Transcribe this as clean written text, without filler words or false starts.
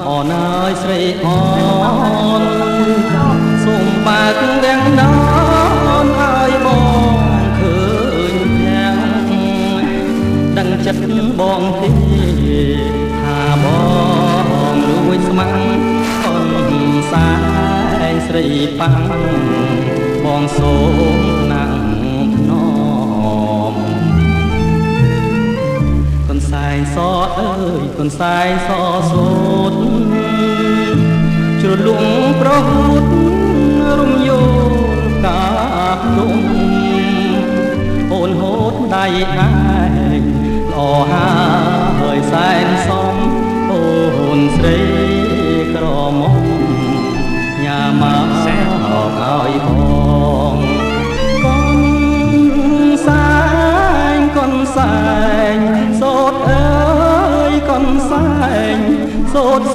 អូនអើយស្រីអូនសូមបើកវាំងននឲ្យបងឃើញទាំងដឹងចិត្តបងទេថាបងរួចស្ម័គ្រកូនសែងស្រីប៉ាំងបងសូមណាំងធ្នមកូនសែងសអើយកូនសែងសសូត្រជ្រលងប្រហូតរំយោលកាទុំអូនហូតដៃឯងល្អហើយសែនសមអូនស្រីក្រមុំញ៉ាមកឲ្យបងកូនសែងកូនសែងសូត្រអើយកូនសែងសូត្រ